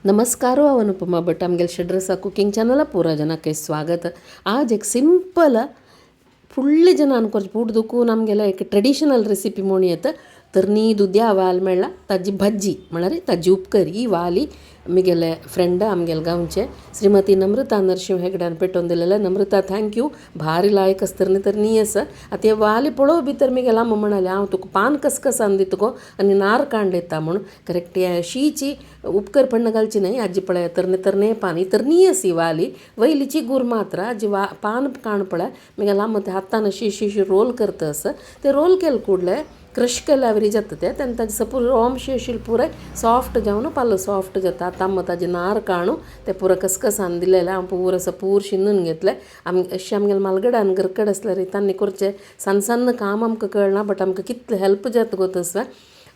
नमस्कार, हांव अनुपमा भट. आमगेले षड्रसा कुकिंग चॅनला पूरा जनाके स्वागत. आज एक सिंपल फुडले जनान करचे पूट दुखून आमगेले एक ट्रेडिशनल रेसिपी म्हूण येता. तरनी दुद्या वाल मेळ्ळा ताजी भज्जी म्हळ्यार ताजी उपकरी. ही वाली मिगेले फ्रेंड आमगेले गांवचे श्रीमती नम्रता नरशिंव हेगड्यान पेटोवन दिलेले. नम्रता thank you, भारी लायक आसतरनी तर नी आसा. आतां हे वाली पळोव भितर मिगेले अम्मा म्हणाले हांव तुका पान कसकसान दिता गो आनी नार कांड दिता म्हूण. करेक्ट शीची उपकर पण्ण घालची न्हय आजी पळय तरने तरने पान ही तरनी आसी वाली वयलीची गुर मात्र आजी वा पान काण पळय मिगेले अम्मा ते हातान अशी अशी अशी रोल करता आसा. ते रोल केले कुडले क्रश केल्यावरी जाता ते तेन्ना ताजे सपूर रोमशी अशी पुराय सॉफ्ट जावन पालो सॉफ्ट जाता. आतां आमकां ताजे नार काणू ते पुरो कसकसान दिलेले हांव पुरो सपूर शिनून घेतले. आम अशें आमगेले मालगडान घरकड आसल्यार तांणी करचें सान सान्न काम आमकां कळना बट आमकां कितलें हेल्प जाता गो तसलें.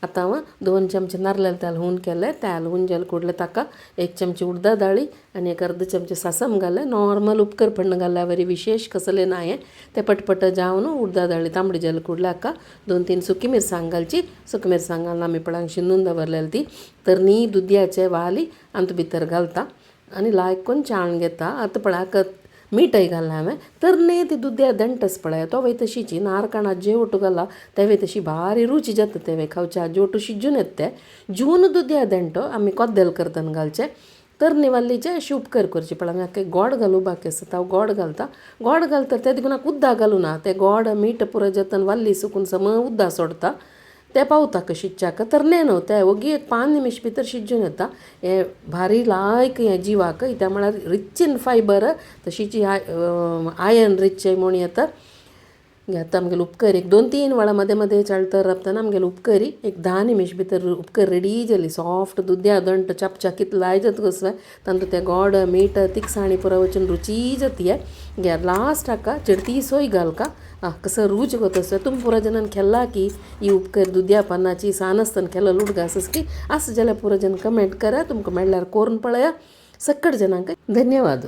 आतां हांव 2 चमचे नारलेले तेल हून केलें. तेल हून जालें कुडलें ताका 1 चमचे उडदा दाळी आनी 1 अर्द चमचे सासम घालें. नॉर्मल उपकर पण्ण घाल्यार वरी विशेश कसलें ना हें तें पटपट जावन उडदा दाळी तांबडी जालें कुडलें हाका 2-3 सुकी मिरसांग घालची. सुकी मिरसांग घालून आमी पळय शिनून दवरलेली ती तरनी दुदयाचे वाली आनी भितर घालता आनी लायक कोन्न चाळण घेता. आतां पळय हाका मीठय घालना हांवें. तरने ती दुदया दंटस पळय तो वय तशीची नार काण आज्जे ओटू घाला तेवे तशी भारी रुची जाता. तेवे खावचे आज्जे ओटू शिजून येता ते जून दुदया दंटो आमी कोद्देल करतना घालचे. तरने वालीचे अशी उपकर करची. पळय हांगा गोड घालू बाकी आसा हांव गोड घालता. गोड घालता ते देखून उद्दा घालूं ना ते गोड मीठ पुरो जाता वाली सुकून सम उद्दा सोडता ते पावता शिजच्याक. तरने न्हू ते ओगी एक 5 निमिश भितर शिजून येता. हे भारी लायक हें जिवाक त्या म्हळ्यार रिच इन फायबर तशीच आयर्न रिच म्हूण येता. आतां आमगेले उपकरी एक 2-3 वेळा मदें मदें चाळतर राबतना आमगेले उपकरी एक 10 निमिश भितर उपकर रेडी जाली. सॉफ्ट दुदया दंट चपचा कितलो लाय जाता कसलें तातूंत तें गोड मीठ तिखसाणी पुरो वचून रुची जाता. हे लास्ट हाका चिडती सोय घालका कसो रूच गो तसो. तुमी पुरो जनान खेल्ला की ही उपकर दुदया पानाची सान आसतना खेल्लो लुडगा आसस की आस जाल्यार पुरो जन कमेंट करा. तुमकां मेळ्ळ्यार कोरून पळया. सक्कड जनांक धन्यवाद.